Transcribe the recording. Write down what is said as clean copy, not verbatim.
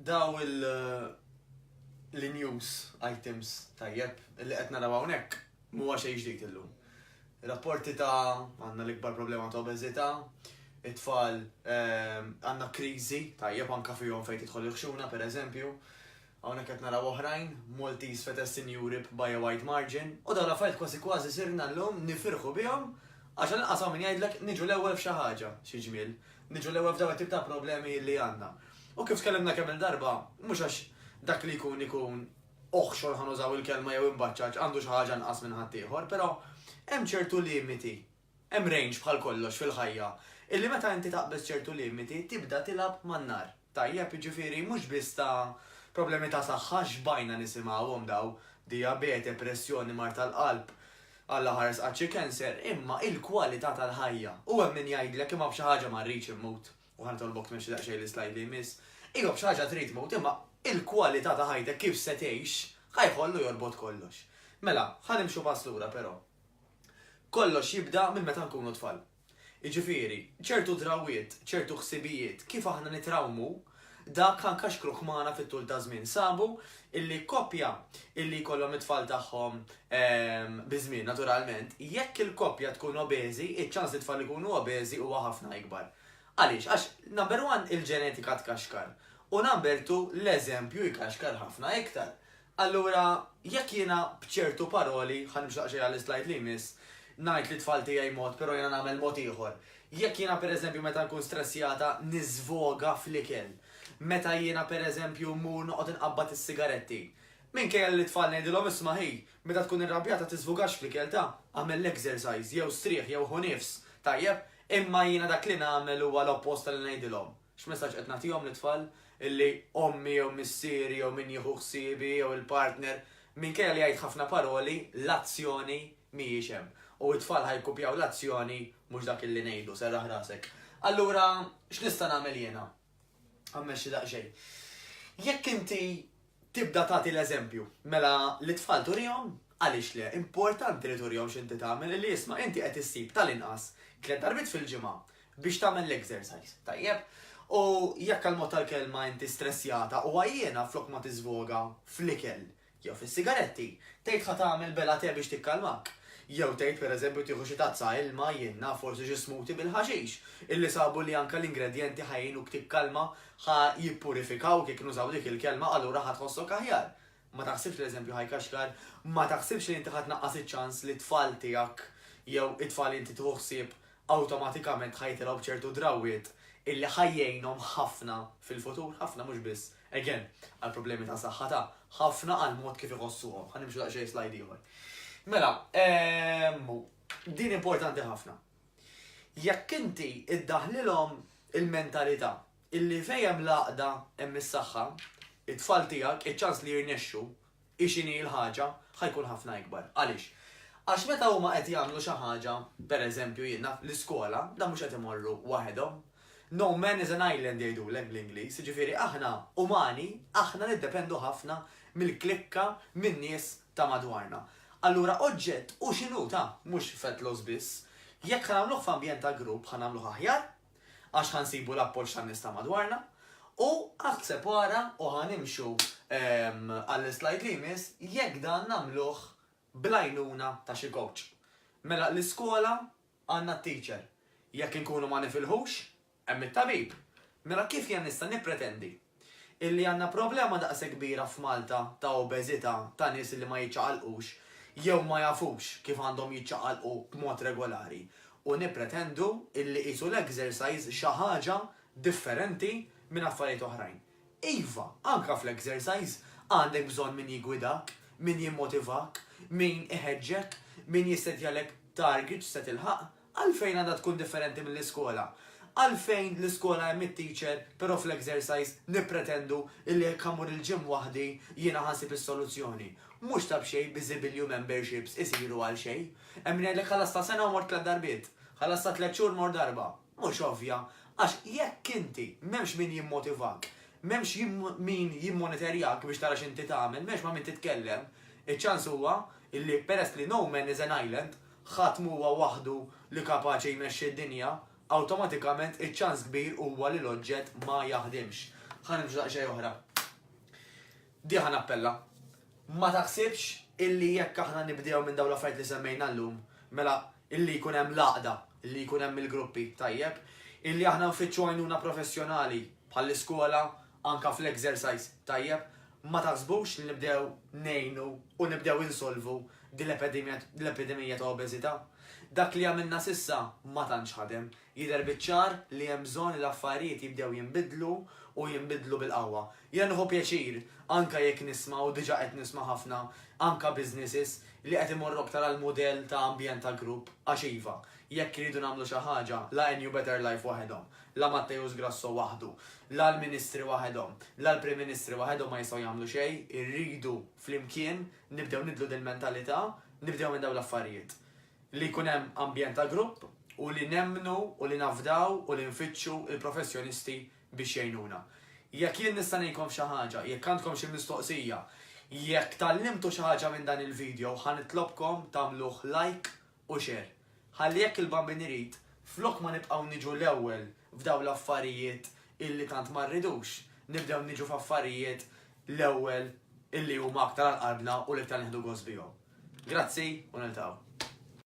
Daw il l-news items tajjeb li qed naraw hawnhekk mhuwa xejn ġdid illum. Rapporti ta' għandna l-ikbar problema ta' obeżità, it-tfal ehm, għandna kriżi tajjeb anka fihom fejn tidħol il-ħxuna pereżempju. Hawnhekk qed naraw oħrajn, Maltese fattest in Europe by a wide margin, u dawn l-affarijiet kważi kważi sirna llum nifirħu bihom għax għall-inqas hawn min jgħidlek niġu l-ewwel f'xi ħaġa, xi ġmiel, niġu l-ewwel f'dawn it-tip ta' problemi li għandna. U kif tkellimna kemm-il darba, mhux għax dak li jkun ikun oħxon ħa nużaw il-kelma jew imbaċċaċ għandu xi ħaġa anqas minn ħaddieħor, però hemm ċertu limiti Hemm range bħal kollox fil-ħajja, illi meta inti taqbeż ċertu limiti tibda tilgħab man-nar. Tajjeb, jiġifieri mhux biss ta' problemi ta' saħħa xbajna nisimgħuhom daw, dijabete, pressjoni, mard tal-qalb, Alla ħares qatt xi cancer, imma il-kwalità tal-ħajja. U hemm min jgħidlek imma b'xi ħaġa ma rridx immut. U ħa nitolbok tmexxi daqsxejn l-islide li jmiss. Iva b'xi ħaġa trid tmut imma il-kwalità ta' ħajtek kif se tgħix ħa jħoll u jorbot kollox. Mela, ħa nimxu pass lura però. Kollox jibda minn meta nkunu tfal. Jiġifieri, ċertu drawwiet, ċertu ħsibijiet, kif aħna nitrawmu, dak ħa nkaxkruh magħna fit-tul taż-żmien. Sabu illi koppja illi jkollhom it-tfal tagħhom biż-żmien naturalment, jekk il-koppja tkun obeżi, iċ-ċans li t-tfal ikunu obeżi huwa ħafna ikbar. Għaliex? Għax number one il-ġenetika tkaxkar u number two l-eżempju jkaxkar ħafna iktar. Allura, jekk jiena b'ċertu paroli, ħa nimxi daqsxejn għall-islide li jmiss, ngħid lit-tfal tiegħi mod però jiena nagħmel mod ieħor. Jekk jiena pereżempju meta nkun stressjata niżvoga fl-ikel, meta jiena pereżempju mmur noqgħod inqabbad is-sigaretti, minkejja li lit-tfal ngħidilhom isma' ħi, meta tkun irrabjata tiżvogax fl-ikel ta, agħmel l-exercise jew strieħ jew ħu nifs, tajjeb, imma jiena dak li nagħmel huwa l-oppost ta' li ngħidilhom. X'messaġġ qed nagħtihom lit-tfal? Illi ommi jew missieri jew min jieħu ħsiebi jew il-partner, minkejja li jgħid ħafna paroli, l-azzjoni mhijiex hemm. U t-tfal ħa jikkupjaw l-azzjoni mhux dak illi ngħidu, serraħ rasek. Allura, x'nista' nagħmel jiena? Ħa mmexxi daqsxejn. Jekk inti tibda tagħti l-eżempju, mela lit-tfal turihom, għaliex le, importanti li turihom x'inti tagħmel, illi isma' inti qed issib tal-inqas tliet darbiet fil-ġimgħa biex tagħmel l-exercise, tajjeb? U jekk għall-mod tal-kelma inti stressjata u għajjiena flok ma tiżvoga fl-ikel jew fis-sigaretti, tgħid ħa tagħmel bela te biex tikkalmak. Jew tgħid pereżempju tieħu xi tazza ilma, jien naf forsi xi smoothie bil-ħaxix, illi sabu li anke l-ingredjenti ħa jgħinuk tikkalma, ħa jippurifikawk jekk nużaw dik il-kelma, allura ħa tħossok aħjar. Ma taħsibx li l-eżempju ħa jkaxkar? Ma taħsibx li inti ħa tnaqqas iċ-ċans li t-tfal tiegħek jew it-tfal li inti tieħu ħsieb awtomatikament ħa jitilgħu b'ċertu drawwiet illi ħa jgħinhom ħafna fil-futur, ħafna mhux biss, again, għal problemi ta' saħħa ta' ħafna għal mod kif iħossuhom. Ħa nimxu daqsxejn slide ieħor. Mela, ehm, din importanti ħafna. Jekk inti iddaħlilhom il-mentalità illi fejn hemm l-għaqda hemm is-saħħa, it-tfal tiegħek iċ-ċans li jirnexxu hi x'inhi l-ħaġa, ħa jkun ħafna ikbar. Għaliex? Għax meta huma qed jagħmlu xi ħaġa, per eżempju jien naf, l-iskola, dan mhux qed imorru waħedhom. No man is an island jgħidulek bl-Ingliż, jiġifieri aħna umani, aħna niddependu ħafna mill-klikka, min-nies ta' madwarna. Allura oġġett hu x'inhu ta', mhux fat loss biss, jekk ħa nagħmluh f'ambjent ta' grupp ħa nagħmluh aħjar, għax ħa nsibu l-appoġġ tan-nies ta' madwarna, u aħseb u ara u ħa nimxu għall-islide li jmiss jekk dan nagħmluh bl-għajnuna ta' xi coach. Mela l-iskola għandna t-teacher. Jekk inkunu ma nifilħux, hemm it-tabib. Mela kif jien nista' nippretendi illi għandna problema daqshekk kbira f'Malta ta' obeżità ta' nies illi ma jiċċaqalqux jew ma jafux kif għandhom jiċċaqalqu b'mod regolari u nippretendu illi qisu l-exercise xi ħaġa differenti minn affarijiet oħrajn. Iva, anke fl-exercise għandek bżonn min jiggwidak, min jimmotivak, min iħeġġek, min jissettjalek target x'se tilħaq, Għalfejn għandha tkun differenti mill-iskola? Għalfejn l-iskola hemm it-teacher però fl-exercise nippretendu illi jekk ħa mmur il-gym waħdi jiena ħa nsib is-soluzzjoni? Mhux ta' b'xejn biżibilju memberships isiru għal xejn. Hemm min jgħidlek ħallastha sena u mort tlett darbiet. Ħallastha tlett xhur mort darba. Mhux ovvja. Għax jekk inti m'hemmx min jimmotivak, m'hemmx min jimmoniterjak biex tara x'inti tagħmel, m'hemmx ma' min titkellem, iċ-ċans huwa illi peress li no man is an island, ħadd m'huwa waħdu li kapaċi jmexxi d-dinja, awtomatikament iċ-ċans kbir huwa li l-oġġett ma jaħdimx. Ħa nimxu daqsxejn oħra. Di ħa nappella. Ma taħsibx illi jekk aħna nibdew minn dawn l-affarijiet li semmejna llum, mela illi jkun hemm l-għaqda, illi jkun hemm il-gruppi, tajjeb, illi aħna nfittxu għajnuna professjonali bħall-iskola, anka fl-exercise, tajjeb, ma taħsbux li nibdew ngħinu u nibdew insolvu din l-epidemija ta' obeżità? Dak li għamilna s'issa ma tantx ħadem. Jidher biċ-ċar li hemm bżonn li l-affarijiet jibdew jinbidlu u jinbidlu bil-qawwa. Jiena nieħu pjaċir anke jekk nisma' u diġà qed nisma' ħafna anke businesses li qed imorru aktar għall-mudell ta' ambjent ta' grupp għax iva, jekk irridu nagħmlu xi ħaġa, la A New Better Life waħedhom, la Matteus Grasso waħdu, la l-Ministri waħedhom, la l-Prim Ministri waħedhom ma jistgħu jagħmlu xejn, irridu flimkien nibdew nibdlu dil-mentalità, nibdew minn dawn l-affarijiet. Li jkun hemm ambjent ta' grupp u li nemmnu u li nafdaw u li nfittxu l-professjonisti biex jgħinuna. Jekk jien nista' ngħinkom f'xi ħaġa, jekk għandkom xi mistoqsija, jekk tgħallimtu xi ħaġa minn dan il-video, ħa nitlobkom tagħmluh like u share. Ħalli jekk il-Bambin irid, flok ma nibqgħu niġu l-ewwel f'dawn l-affarijiet illi tant ma rridux, nibdew niġu f'affarijiet l-ewwel illi huma aktar għal qalbna u l-iktar nieħdu gost bihom. Grazzi u niltaqgħu.